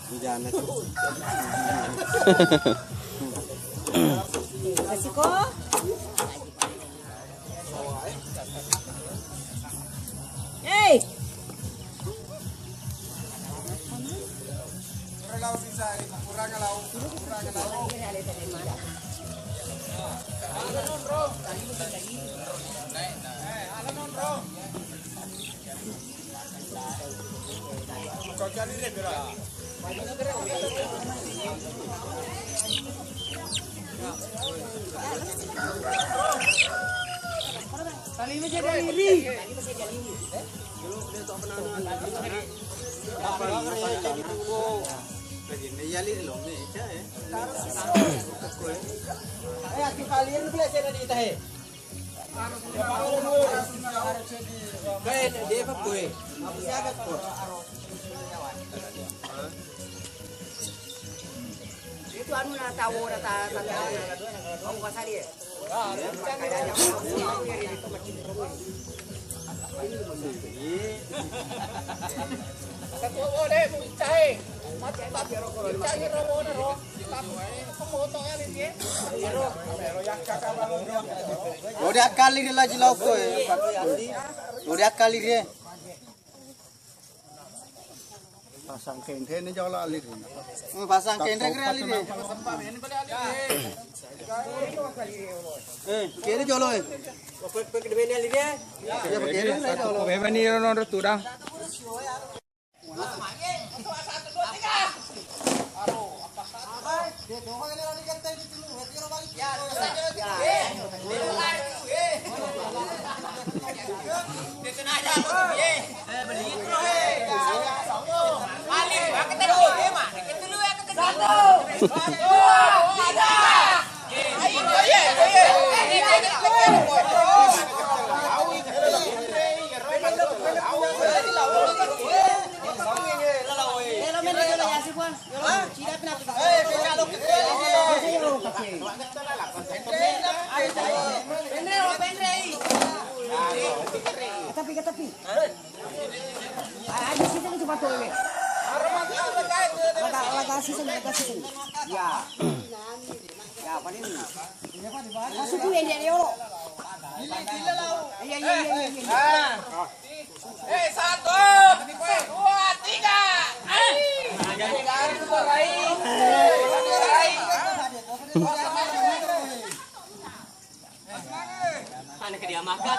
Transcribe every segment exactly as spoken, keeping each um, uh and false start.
Bujana tu. Kasih ko. Hei. Itu anu na tau na ta-, ta-, ta-, mau pasal ya. Lo diakkali ri laji lao ko e. Lo diakkali ri. Pasang kenre ni jolo aliri. Hmm, pasang kenre kira aliri. Eh, kira jolo eh. Ya, kira jolo. Bebe ni rono tudang. Tapi, tapi. Aja sih itu cuma tuh ini. Laga, laga season, laga season. Ya. Ya, paling. Masuk tuh yang dia yolo. Iya, iya, iya, iya, iya. Eh, satu, dua, tiga. Eh. Mana ke dia makan?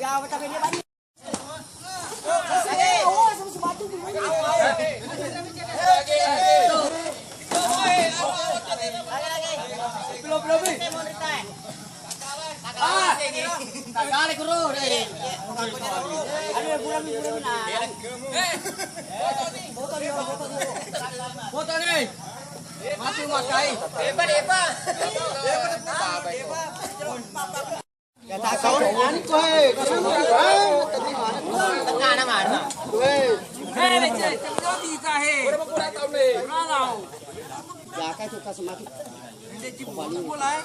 Ya, tapi dia banyak. Tagale kuro, deh. Aduh, gurami, gurami, nah. Foto nih. Foto nih. Mati makai. Depa, depa. Ya, tak kau anu ko, eh. Tengah mana? Weh. Eh, lecce, tengah bisa, he. Kalau. Ya, kan suka semakin. Mulai.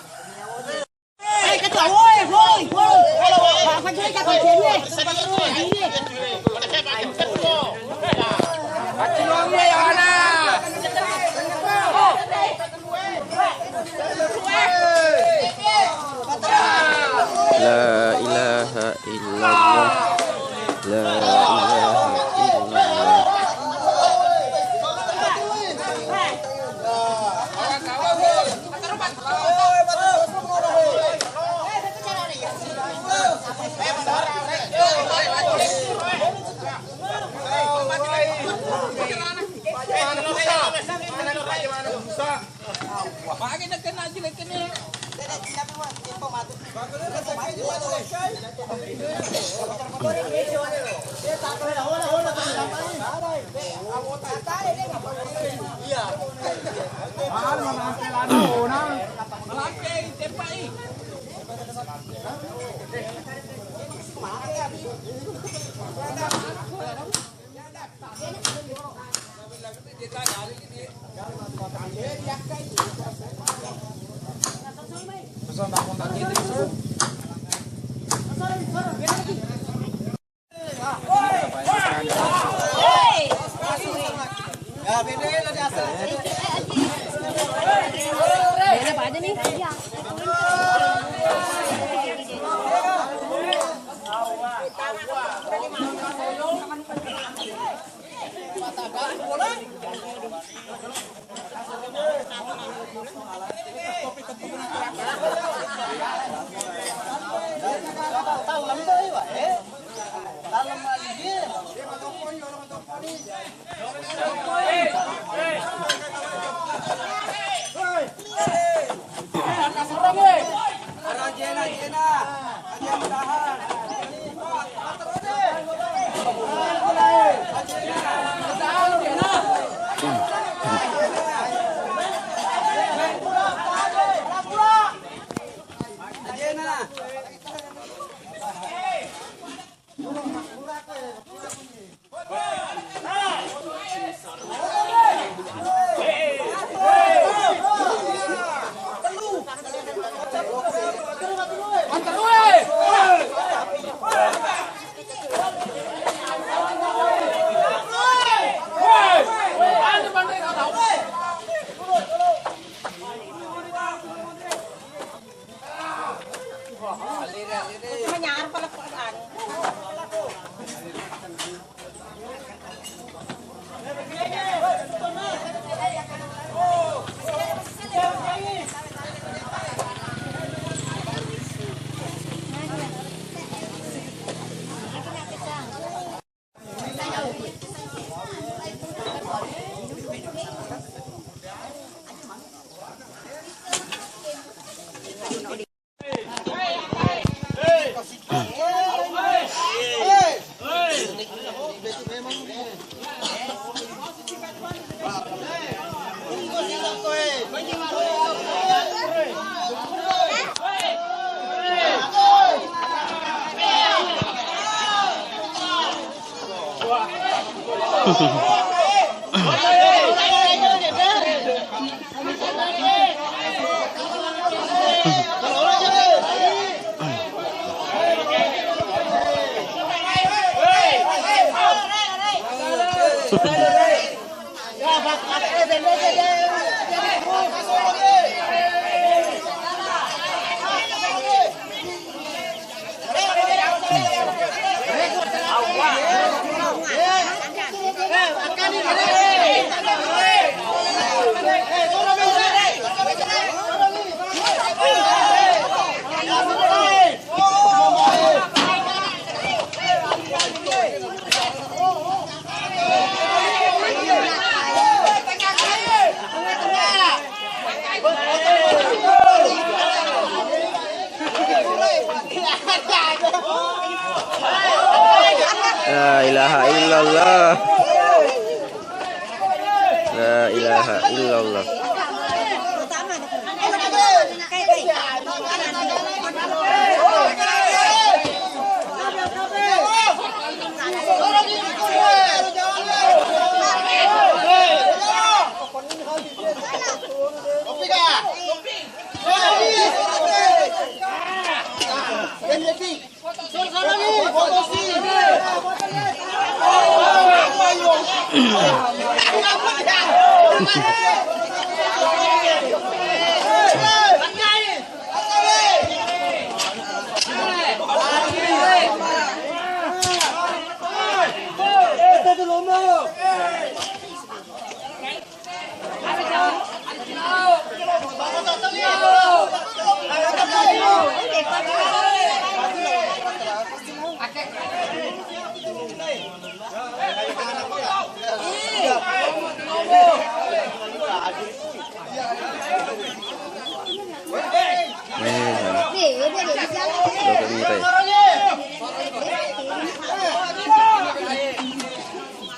La ilaha illallah. La ilaha illallah. La ilaha illallah. La ilaha illallah.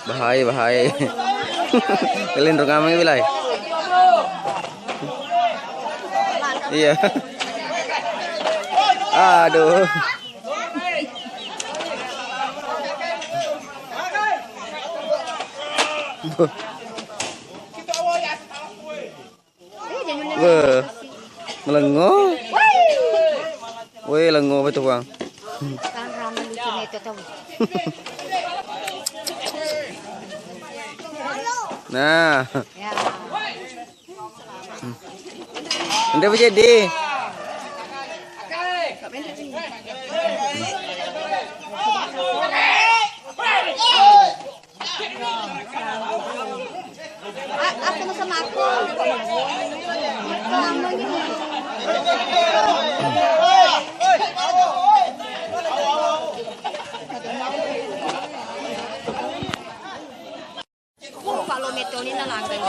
Bahaya, bahaya. Kalian rukame bilai. Iya. Aduh. Weh, melengo. Weh, lengo betul, Bang. Nah. Ente apa jadi? Pak lo metoni na langgang.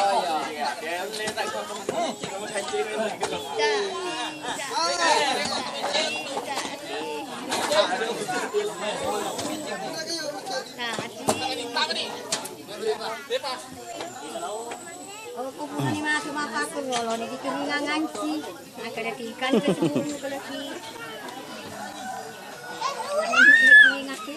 Oh, kumpulani masuk mapakku ngoloni di kuningan nganci. Nah, kada tingkan ke semua ke lagi. Kuningan ke.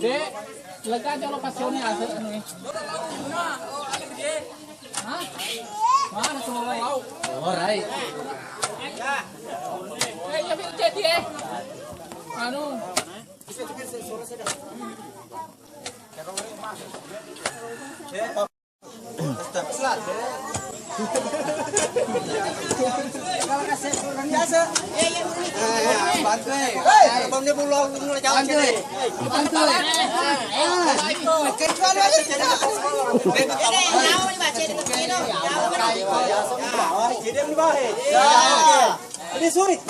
Dek, lega aja lokasinya asik nih. Hah? Mana semua mau? Oh, rai. Eh, ya, jadi, eh. Anu. Ini surit.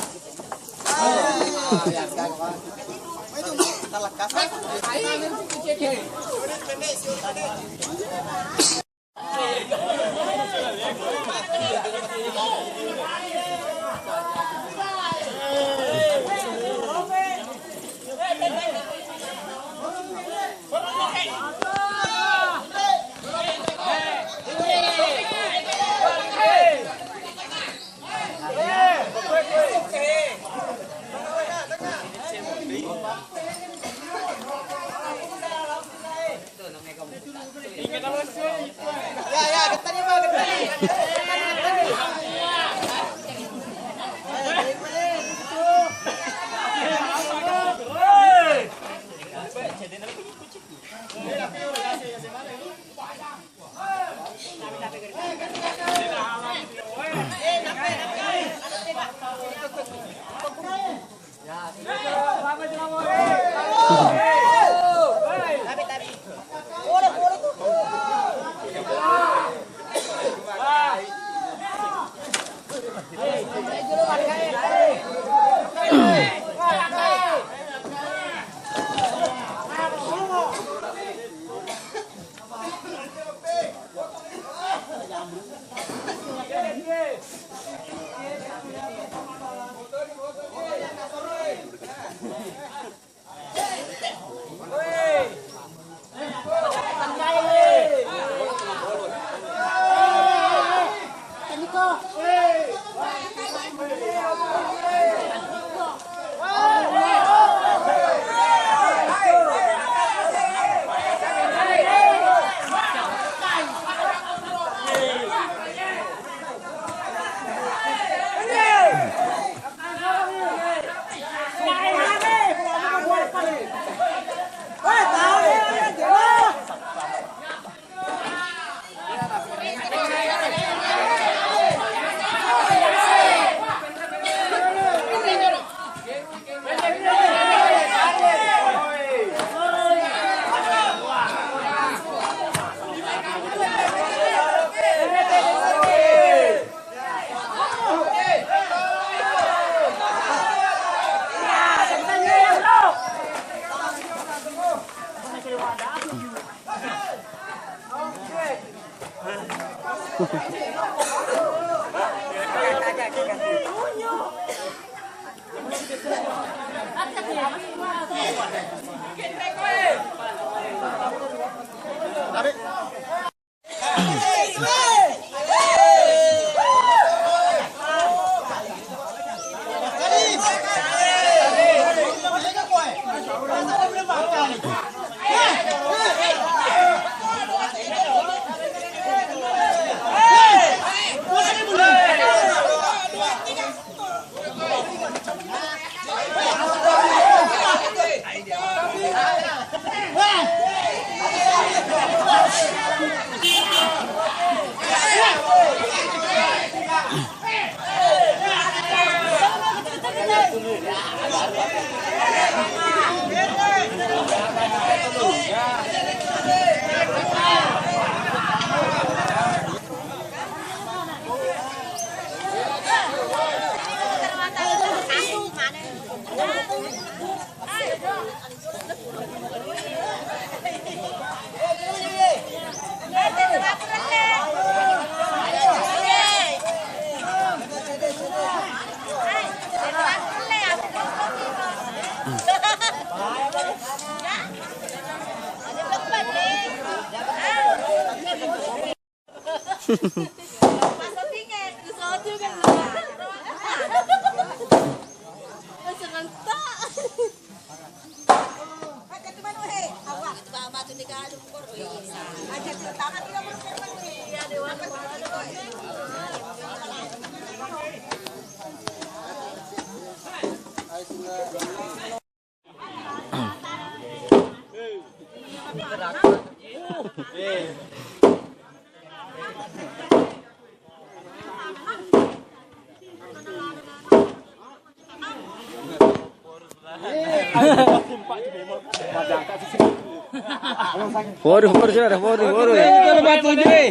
Waduh, waduh, sudah, waduh, waduh. Itu lebat tujuh, eh.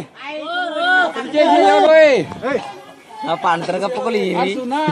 Tujuh, tujuh, ya, boy. Apa antar ke pukul ini? Asuna.